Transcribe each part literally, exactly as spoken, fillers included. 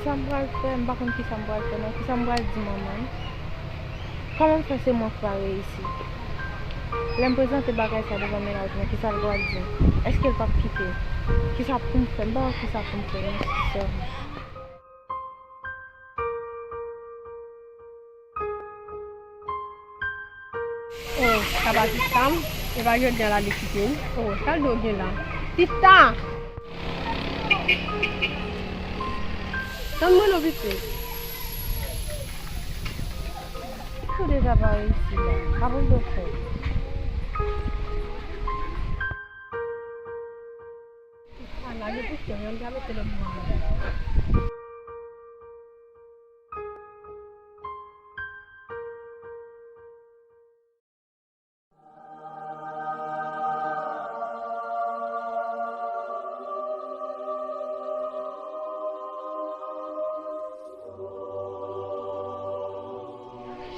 Sa m pral fè, m pa konn kisa m pral fè non. Kisa m pral di manman m? Kòman m fè se mwen k pa reyisi? Lè m prezante bagay sa devan mennaj mwen, kisa l pral di m? Èske l p ap kite m? Kisa pou m fè? M pa wè kisa pou m fè non, sèlman. Oh, sa pa sista m? E pa jodi a l ale kite m? Oh, sa l do gen la? Sista! Tann mwen non, pitit. Ou deja pa reyisi la. Apre l do fè. Ala, yo kouche, yo ka mete lòt bò a.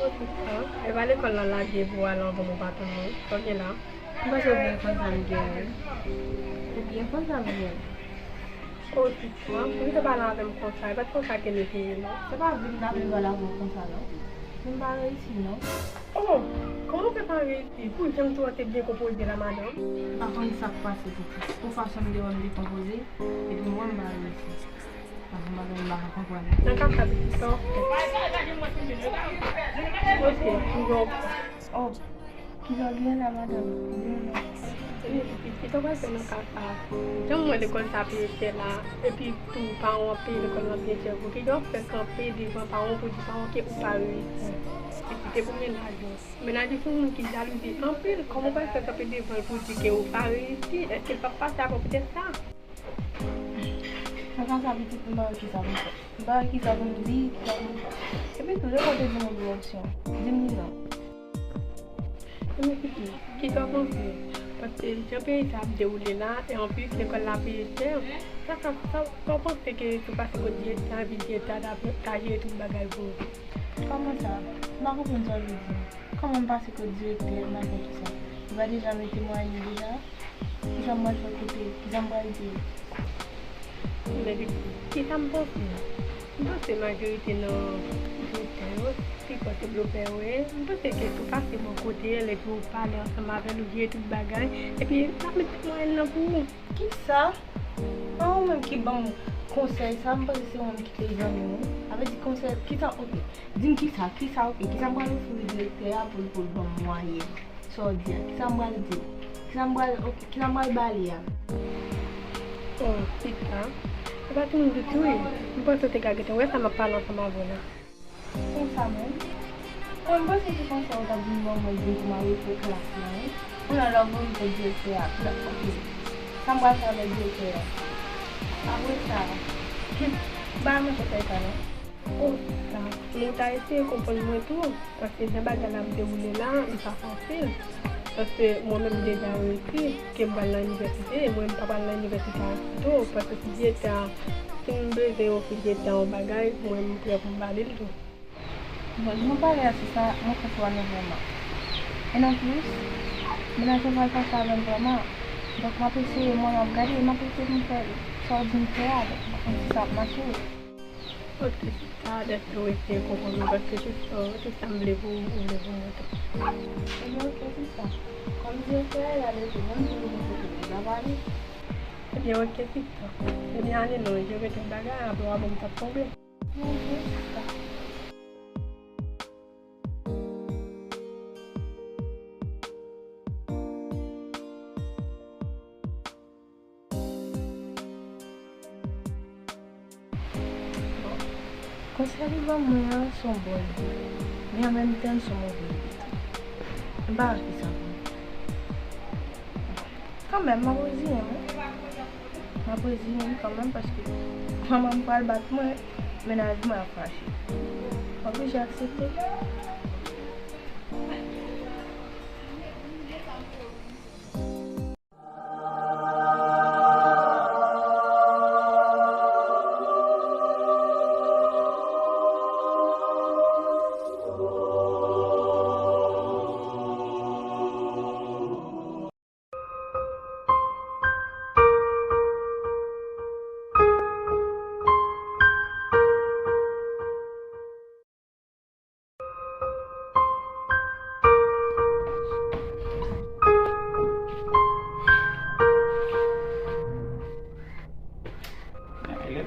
Osi tan, e pa lekòl la lage pou w ale anvan m ou pa tann mwen. Sa w gen la? M panse w byen konn sa m gen, wi. Ou byen konn sa m gen. O, Siswa, pou w te pale avè m konsa, e pa t konsa ke nou te ye, non. Se pa vin m ta vin pale avè w konsa, non. Men m pa reyisi, non. O, kòman w fè pa reyisi? Pou jan m di w an te byen konpoze la, madanm. M pa konn sa k pase, pitit. Pou fason m te wè m te konpoze, epi m wè m pa reyisi. Paske m pa konn, m pa ka konprann. Nan ka sa, pitit, sa w fè? Oke, m gen yon... O. Kisa w gen la, madanm? Byen non. Wi, pitit, kisa w pral fè nan ka sa? Jan m wè lekòl sa peye chè la, epi tou paran w ap peye lekòl lan byen chè pou. Kisa w ap fè kanpe devan paran w pou di paran w ke ou pa reyisi? Epi se pou mennaj ou. Mennaj ou se yon moun ki jalouzi anpil. Kòman w pral fè kanpe devan l pou di ke ou pa reyisi? Èske l p ap fache avè w poutèt sa? Nan ka sa, pitit, m pa wè kisa pou m fè. M pa wè kisa pou m di, kisa pou m fè. Epi tou, depi w te di mwen gen opsyon, di m li non. Ebyen, pitit, kisa w panse? Paske jan peyi sa ap dewoule la, e anplis, lekòl la peye chè. Sa, sa, sa, sa w panse ke si w pase kot direktè an, epi direktè a ta, ta jere tout bagay pou ou? Kòman sa? M pa konprann sa w vle di. Kòman m pase kot direktè a, m pa konn kisa. Li pa deja mete mwen anyen deja? Kisa m pral fè kote? Kisa m pral di? Men, kisa m panse? M panse majorite nan direktè yo, sipòte blofè yo ye. M panse ke si w pase bò kote l epi w pale ansanm avè l, ou jere tout bagay, epi l ap met mwayen nan pou ou. Kisa? An, ou menm ki ban m konsèy sa, m panse se ou menm ki te zanmi m, wi. Sa vle di konsèy, kisa, oke. Di m kisa, kisa, oke, kisa m pral ofri direktè a pou l, pou l ban m mwayen? Sa w di a, kisa m pral di? Kisa m pral, oke, kisa m pral ba li a? O, Sita, se pa timoun ditou, wi. M panse w te ka gentan wè sa m ap pale ansanm avè w la. Konsa menm? Mwen, m panse se konsa ou t ap vin ban mwen vin pou m al retire klas lan, wi. Kounye a lè w vin pou direktè a, pou l ap, oke. Sa m pral fè avèk direktè a? Apre sa, hmm, m pa renmen konsèy sa non. O, Sita, men w ta eseye konprann mwen tou, paske jan bagay la ap dewoule la, li pa fasil. Paske mwen menm m deja reyisi, ke m pral nan inivèsite, e mwen m pa pral nan inivèsite a pito, paske si direktè a, si m bezwen ofri direktè a yon bagay, mwen m prè pou m ba li l tou. Bon, jan w pale a, se sa, mwen fè chwa nou vrèman. E nan plis, mennaj mwen pral fache avè m vrèman. Donk, m ap eseye, mwen, m ap gade, m ap eseye pou m fè sa w di m fè a, donk, m ap konn si sa ap mache. Oke, Sita, dèske w eseye konprann mwen, paske se sa, tout sa m vle pou ou, ou vle pou mwen tou. Ebyen, oke, Sita. Kòm direktè a, l ale tou, menm si nou gen kote pou nou ta pale. Ebyen, oke, Sita. Ebyen, ale non, jere tout bagay, apre w a ban m tap tonbe. Ebyen, oke, Sita. Bon, konsèy li ban mwen an se yon bon ide, men an menm tan l se yon move ide tou. M pa wè kisa pou m fè. Kanmenm, m ap reziyen m, wi. M ap reziyen m kanmenm paske manman m pral bat mwen, mennaj mwen ap fache. M oblije aksepte.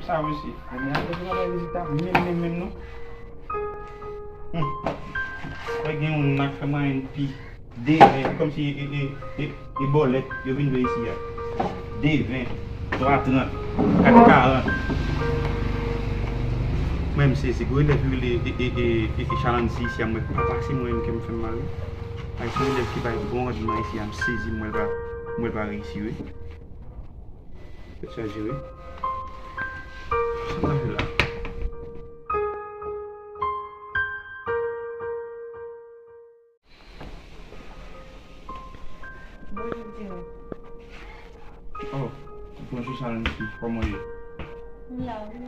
Sa, mesye. Mwen ap travay rezilta menm, menm, menm, non. Hmm. Wè gen yon nan k fè mwayen pi de ven, kòmsi e, e, e, e, e bòlèt yo vin jwe isi a. De ven, twa trant, kat karant. Mwen m sezi, gwo elèv yo rele e, e, e, e, e Chalancy isi a, mwen pa pase mwen menm kè m fè m mal wi. Ay, se yon elèv ki bay bon randman isi a, m sezi, mwen l pa, mwen l pa reyisi wi. Tèt chaje wi. Sa m ap fè la? Bonjou, Dirèk. Oh, bonjou, Chalancy. Kòman w ye? M la, wi.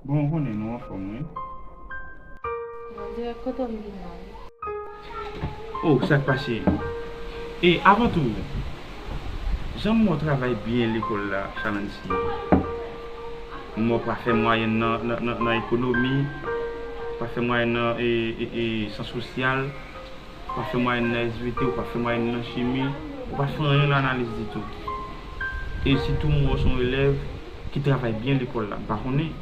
Bon, ou konnen nou anfòm, wi. Bon, Dirèk, kote w vin la, wi? Oh, sa k pase? E, avan tou, jan m wè w travay byen lekòl la, Chalancy, m wè w pa fè mwayèn nan, nan, nan, nan ekonomi, w pa fè mwayèn nan, e, e, e, syans sosyal, ou pa fè mwayèn nan S V T, ou pa fè mwayèn nan chimi, ou pa fè anyen nan analiz ditou. E sitou m wè w se yon elèv ki travay byen lekòl la, m pa konnen.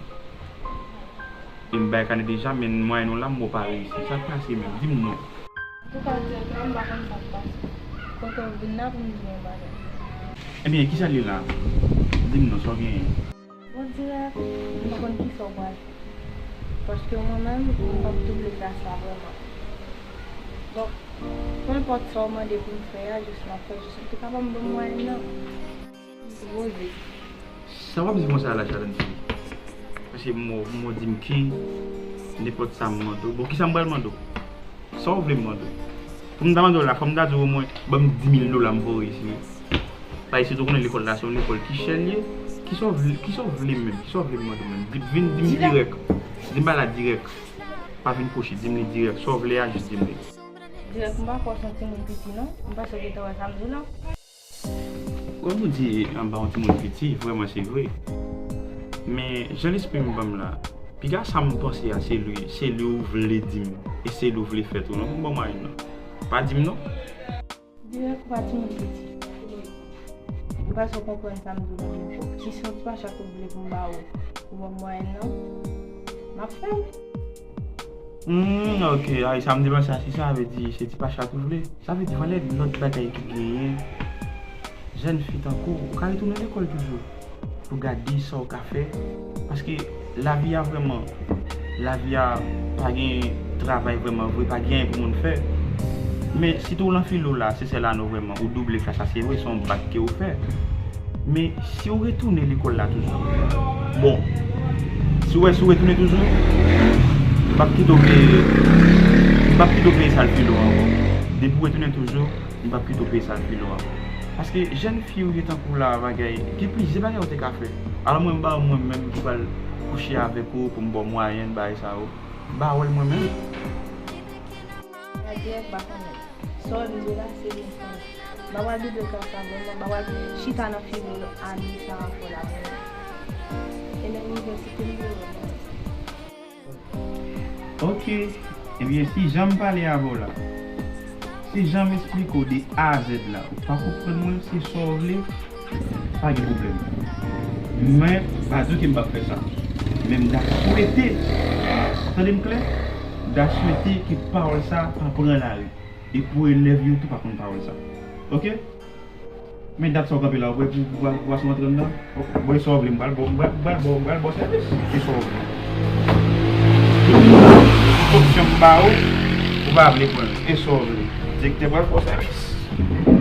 E m bay kanè deja, men mwayèn ou la, m wè w pa reyisi. Sa k pase menm? Di m non. Antouka, direktè, m pa konn sa k pase. Kote w vin la pou m di w yon bagay. Ebyen, kisa l ye la? Di m non, sa w genyen? Bon, Dirèk, m pa konn kisa w pral fè. Paske mwen menm, m p ap double klas la vrèman. Donk, nenpòt sa w mande pou m fè a, jis m ap fè, jis ou te kapab ban m mwayèn nan. M sipoze. Sa w ap di konsa la, Chalancy? Paske m w, m w di m ke nenpòt sa m mande w. Bon, kisa m pral mande w? Sa w vle m mande w? Pou m ta mande w la, fò m ta di w omwen, ban m di mil dola m pou w reyisi wi. Paske sitou konnen lekòl la, se yon lekòl ki chè l ye. Kisa w vle, kisa w vle menm? Kisa w vle m mande w menm? Di, vin di m dirèk. Di m bagay la dirèk. Pa vin kwochi, di m li dirèk. Sa w vle a, jis di m li. Dirèk, m pa kwè w se yon timoun piti, non. M panse w gentan wè sa m di w la. Wè, pou di, m pa yon timoun piti, vrèman se vre. Men, jan lespri m ban m la, piga sa m panse a, se li, se li ou vle di m, e se li ou vle fè tou, non, pou m ba w mwayèn nan. Pa di m non. Dirèk, ou pa timoun piti. M panse w konprann sa m di w la, men kisa yon ti pa chat ou vle pou m ba ou, pou ban m mwayèn nan? M ap fè l. Hmm, ok. Ay, sa m te panse a, se sa, vle di, se ti pa chat ou vle. Sa vle di, valè lòt bagay ki genyen, jèn fi tankou w, ou ka retounen lekòl toujou pou gade sa w ka fè. Paske lavi a vrèman, lavi a pa gen travay vrèman vre, pa gen anyen pou moun fè. Men, sitou w lan filo la, se sèl ane w vrèman, ou double klas la, se vre, se yon bak ke w fè. Men, si w retounen lekòl la toujou, bon, si w wè, si w retounen toujou, m p ap kite w peye, m p ap kite w peye sal filo ankò. Depi w retounen toujou, m p ap kite w peye sal filo ankò. Paske jèn fi ou ye tankou w la, bagay, gen plizyè bagay ou te ka fè. Alò mwen, m ba w mwen menm ki pral kouche avèk ou pou m ba w mwayèn, bagay sa yo. M ba w l mwen menm. Sa dirèk pa konnen. Sa w di la, se li m konnen. M pa pral double klas la vrèman, m pa pral chita nan filo ane sa ankò la vrèman. E nan inivèsite m vle wè mwen. Ok. Ebyen, si jan m pale avè w la, si jan m esplike w de A a Z la, ou pa konprann mwen, se sa w vle, pa gen pwoblèm. Men, pa di w ke m p ap fè sa. Men m ta swete, tande m klè, m ta swete ke pawòl sa pa pran lari. E pou elèv yo tou pa konn pawòl sa. Ok? Men dat sa w kanpe la, ou prè pou, pou, pou pase w antre anndan? Bon, e sa w vle, m pral ba w, m pral, m pral ba w, m pral ba w sèvis. E sa w vle? Tout opsyon m ba ou, ou pa vle pran l. E sa w vle? Direktè pral ba w sèvis.